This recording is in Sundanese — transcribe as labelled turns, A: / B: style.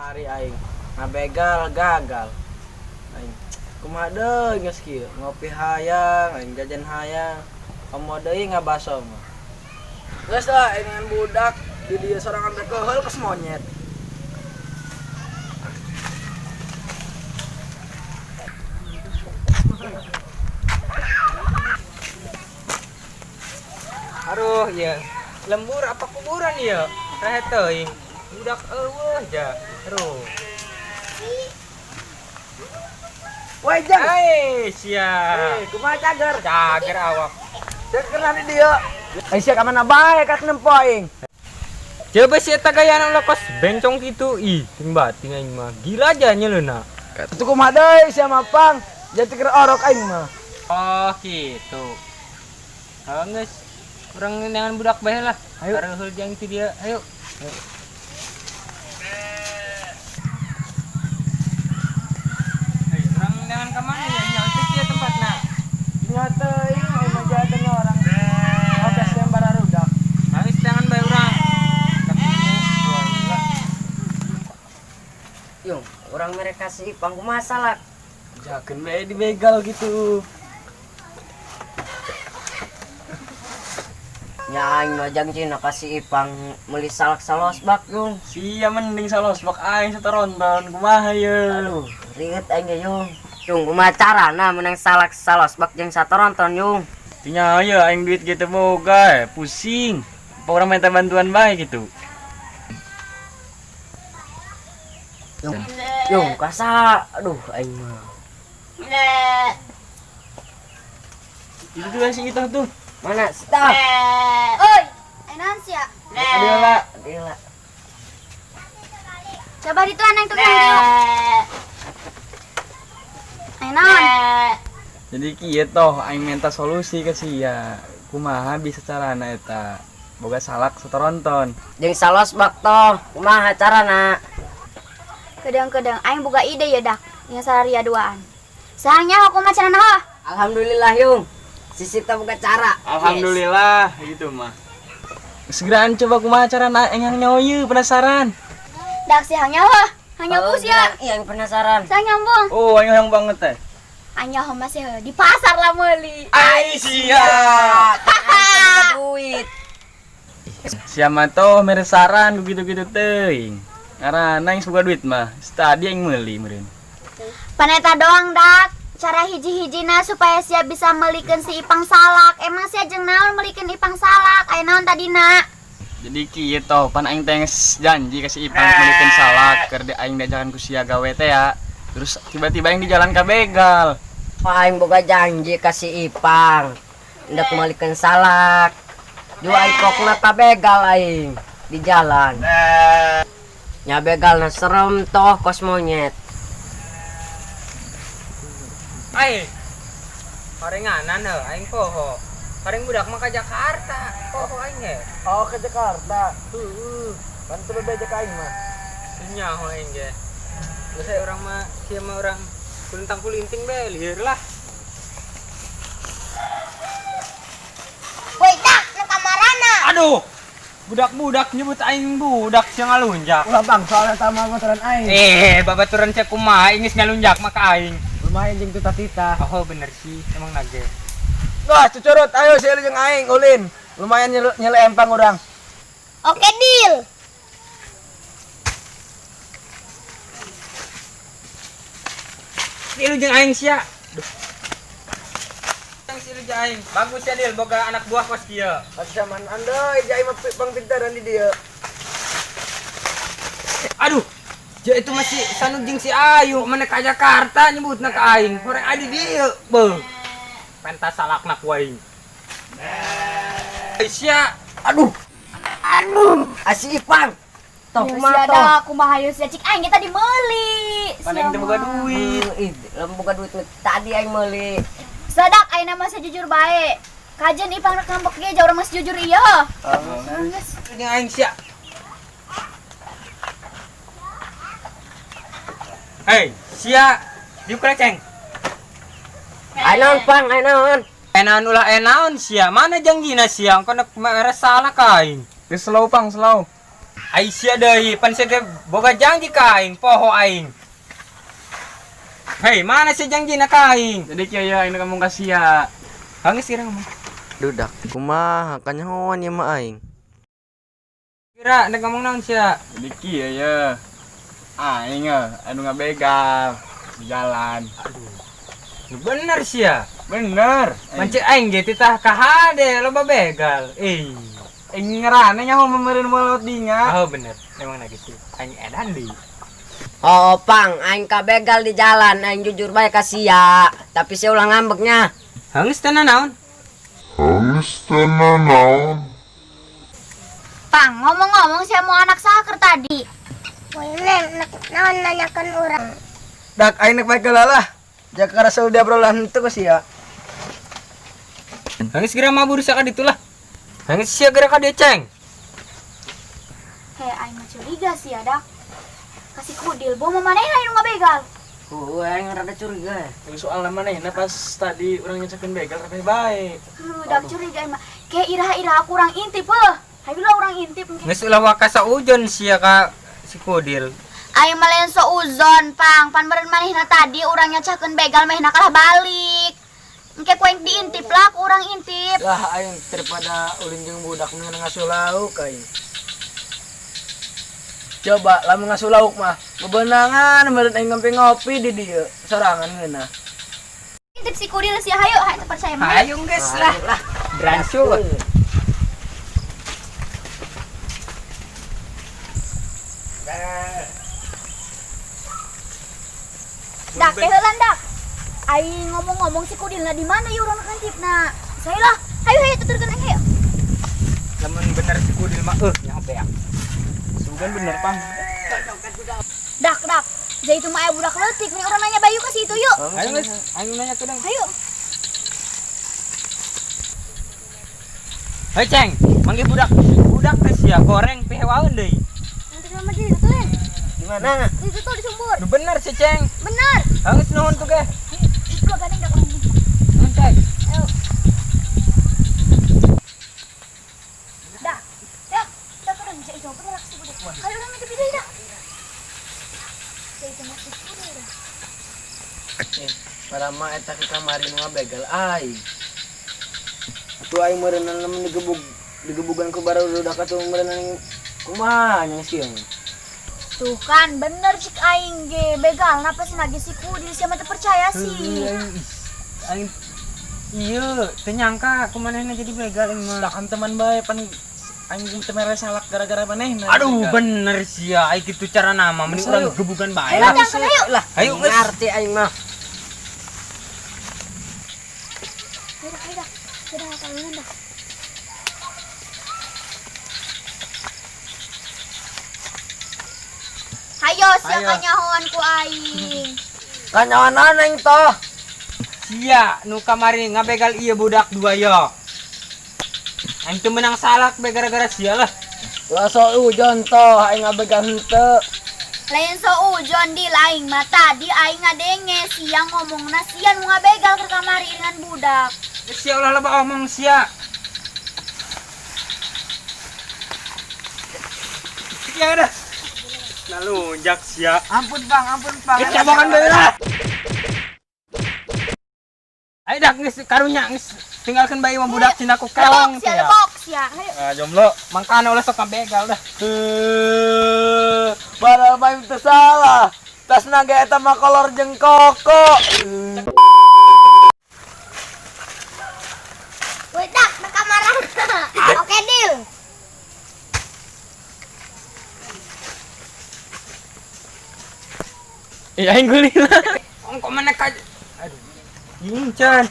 A: Hari aing ngabegal gagal. Aing kumaha deui geus kieu, ngopi hayang, aing jajan hayang. Komo deui ngabaso mah. Geus lah aing ngan budak di dieu sorangan teh keheul kos monyet.
B: Aduh, ya. Lembur apa kuburan ya? Rahet teuing. Budak eueuh ja. Aduh.
A: Woi jang.
B: Hai, sia.
A: Eh, kumaha cager?
B: Cager awak.
A: Cager di dieu. Aing sia ka mana bae kak nempo aing.
B: Coba si eta gayana ulah kos bencong kitu. Ih, ting bating aing mah. Gila aja nyeleuna.
A: Atuh kumaha deui sia mah pang. Jadi keur orok aing mah.
B: Oh, gitu. Oh, geus. Urang neangan budak bae lah.
A: Ayo.
B: Aruhul jeung ti dia. Ayo. Hei, urang neangan ka mana ya? Nyaho teh tempatna.
A: Nya teuing aing mah jajan orang. Oke, sia bararudak.
B: Ayo neangan bae urang. Ketemu dua lah.
C: Yung, orang mereka si Ipang kumaha salak.
A: Jakeun bae dibegal gitu.
C: Nya aing mah janji na ka si Ipang meuli salak salosbak yung.
A: Sia mending salosbak aing sataronton kumaha ye.
C: Aduh, rieut aing ge yung. Yung, kumaha carana menang salak salosbak jeung satoronton yung.
A: Tinggal ya aing duit gitu boga, pusing. Apa orang minta bantuan bae gitu.
C: Yung, yung kasa. Aduh, aing mah.
A: Itu tuh si itu tuh.
C: Mana? Stop.
D: Oi, enan sia.
A: Aduh lah.
C: Gila.
D: Coba dituan yang tukang diuk. Enan.
A: Jadi kieu toh aing minta solusi ke sia. Kumaha bisa carana eta? Boga salak satoronton.
C: Jeung salosbak toh, kumaha carana?
D: Kedeng-kedeng aing boga ide ya dak. Yang sararia duaan. Sahangnya hukum carana ho.
C: Alhamdulillah yung. Sisi teh boga cara.
A: Alhamdulillah gitu mah. Segeraan coba kumaha carana aing yang nyawa penasaran.
D: Dak si hangnya ho. Hang nyambung sia.
C: Iya, yang penasaran.
D: Sang nyambung.
A: Oh, aing hayang banget teh.
D: Aing nyaho masih he. Di pasar lah meuli.
A: Ai sia.
C: Aing boga duit.
A: Sia mah toh mere saran gitu-gitu teuing. Ngaranna aing boga duit mah. Tadi aing meuli meureun.
D: Paneta doang dak. Cara hiji-hijina supaya sia bisa melikeun si Ipang salak. Emang sia jeung naon melikeun Ipang salak? Aya naon tadina?
A: Jadi kieu toh pan aing teh geus janji ka si Ipang melikeun salak keur di aing diajakan ku sia gawe teh ya. Terus tiba-tiba aing di jalan ka begal.
C: Aing boga janji ka si Ipang. Hendak melikeun salak. Dua ikokna ka begal aing di jalan. Nya begalna serem toh kos monyet.
B: Ai. Horenganan heuh aing poho. Horeng budak mah ka Jakarta. Poho aing ge.
A: Oh, ke Jakarta.
B: Heueuh.
A: Pan teu bebeja ka aing mah.
B: Nyaho aing ge. Geus urang mah kieu mah urang kulintang kulinting bae lieur lah.
D: Woi dak, nu kamarana.
B: Aduh. Budak-budak nyebut aing budak sia ngalunjak.
A: Ulah bang, soalnya sama babaturan aing.
B: Eh, babaturan sia kumaha aing geus ngalunjak mah ka aing.
A: Lumayan jeung tita-tita.
B: Oh, bener sih, emang nage.
A: Wah, cucurut, ayo si jeung aing ulin. Lumayan nyele empang urang.
D: Oke, deal.
B: Deal jeung aing sia. Duh. Yang si jeung aing. Bagus ya deal boga anak buah kos kieu.
A: Zaman andai jai mah bang pintaran di dieu.
B: Aduh. Ja itu masih sanu jeung si Ayu mana ka Jakarta nyebutna ka aing. Horeng adi dieu. Beuh. Pentas salakna ku aing. Sia.
C: Aduh. Aduh, asi Ipang. Toh
D: Ya,
C: kumaha
D: sia
C: toh?
D: dak, kumaha yeuh sia cik aing kita dimeuli.
A: Pan aing teu boga duit.
C: Ih, lamun boga duit mah tadi aing meuli.
D: Sadak aing mah jujur bae. Kajen Ipang rek ngambek ge jauh urang mah jujur ieu. Geus.
B: Jeung aing sia. Hei, sia. Diuk keleceng.
C: Aing naon pang, aing naon?
B: Enaon ulah enaon sia. Mana janjina sia? Engko nek mere salah ka aing.
A: Geus slow pang, slow.
B: Ai sia deui, pan sia ge boga janji ka aing, poho aing. Hei, mana sih janjina ka aing?
A: Jadi kieu ya aing ngomong ka sia.
B: Hangis kira ngomong.
A: Dudak, kumaha kanyahoan ieu mah aing.
B: Kira nek ngomong naon sia?
E: Jadi kieu ya. Aing anu ngabegal di jalan.
B: Nu bener sia.
E: Bener.
B: Mancing aing ge titah ka hade loba begal. Eh.
E: Aing ngerana nyaho meureun mulut dinya.
B: Oh bener, emang lagi sih. Aing edan deui.
C: Oh, pang, aing kabegal di jalan, aing jujur bae ka sia. Tapi sia ulah ngambeknya.
B: Hangis teh naon?
F: Hangis teh naon?
D: Pang, ngomong-ngomong saya mau anak saker tadi.
G: Naon nanyakan urang.
A: Dak aing nek bae lah. Jaga rasa udah obrolan itu ka sia.
B: Hangis geura mabur sia ka ditu lah. Hangis sia geura ka dieu ceng.
D: Hei, aing mah curiga sih ya, Dak. Kasih kudil, bawa manehna nu ngabegal.
C: Oh, aing rada curiga.
A: Soal manehna pas tadi urang nyecakeun begal tapi bae.
D: Huh, dak curiga aing mah. Kayak iraha-iraha kurang intip heuh. Hayu lah urang intip engke.
B: Geus ulah waka saeujon sia ka si Kudil.
D: Aing mah lain suuzon, Pang. Pan meureun manehna tadi urang nyecakeun begal manehna kalah balik. Engke ku aing diintip lah, ku urang intip.
A: Lah aing daripada ulin jeung budak mendingan ngasuh lauk aing. Coba lamun ngasuh lauk mah bebenangan meureun aing ngopi-ngopi di dieu sorangan ngeunah.
D: Intip si Kudil sih, hayu, hayu percaya mah.
B: Hayu geus lah. Brancut.
D: Dak, teh heulan dak. Aing ngomong-ngomong si Kudilna di mana yeuh urang intipna. Saya lah, hayu hayu tuturkeun aing hayu.
B: Lamun bener si Kudil mah nyaho beak.
E: Sugan bener, Pang.
D: Dak, dak. Jadi itu mah aya budak leutik, mending urang nanya Bayu ka si itu yuk.
B: Ayo geus, ayo nanya ke dang.
D: Hayu.
B: Hei ceng, manggil budak. Budak teh sia goreng pihewaeun deui.
D: Nanti sama di situ Len.
C: Di mana?
D: Di situ di sumur.
B: Nu bener si ceng.
D: Benar.
B: Geus nuhun tuh ge.
D: Ih, gua gandeng dak orang ini.
B: Nuhun ceng.
D: Ayo. Dak. Dak, dak urang bisa itu bener si budak. Hayu urang ngintip deui dak. Jadi itu mah si Kudil dah.
A: Padahal mah eta ke kamari nu ngabegal aing. Atuh aing meureunna lamun digebug digebugan ku barudak atuh meureunna kumaha nya sieun.
D: Tuh kan bener cik aing ge begal napa sih nage si Kudil sia mah teu percaya sih.
B: Aing iya, teu nyangka ku manehna jadi begal aing mah.
A: Kan teman bae pan aing teu mere salak gara-gara manehna.
B: Aduh, bener sia, aing kitu cara nama mending urang gebugan bae.
D: Ayo jangan ayo.
C: Lah,
B: Ayo geus.
C: ngerti aing mah.
D: Ayo dah, ayo dah. Sudah kalunan dah. Hayo sia kanyahoan ku aing.
A: Kanyahoan aing toh.
B: Sia nu kamari ngabegal ieu budak dua yo. Aing teu menang salak be gara-gara sia lah.
A: Lah suujon toh aing ngabegal henteu.
D: Lain suujon di aing mah tadi aing ngadenge sia ngomongna sia nu ngabegal ke kamari dengan budak.
B: Sia ulah loba omong sia. Sia udah. Nalunjak sia.
A: Ampun Bang, ampun Bang.
B: Kecabokan bae lah. Ayo dak geus karunya geus tinggalkeun bae mah budak cina ku kelong
D: Lebok sia
B: sia.
D: lebok sia. Hayu.
E: Ah, jomblo.
B: Mangkana ulah sok kabegal dah.
A: Padahal mah aing teu salah. Tas naga eta mah kolor jeung koko.
G: Woi dak, na kamarana. Oke deal.
A: Iya aing gulina.
B: Ongko mana ka. Aduh. Incan.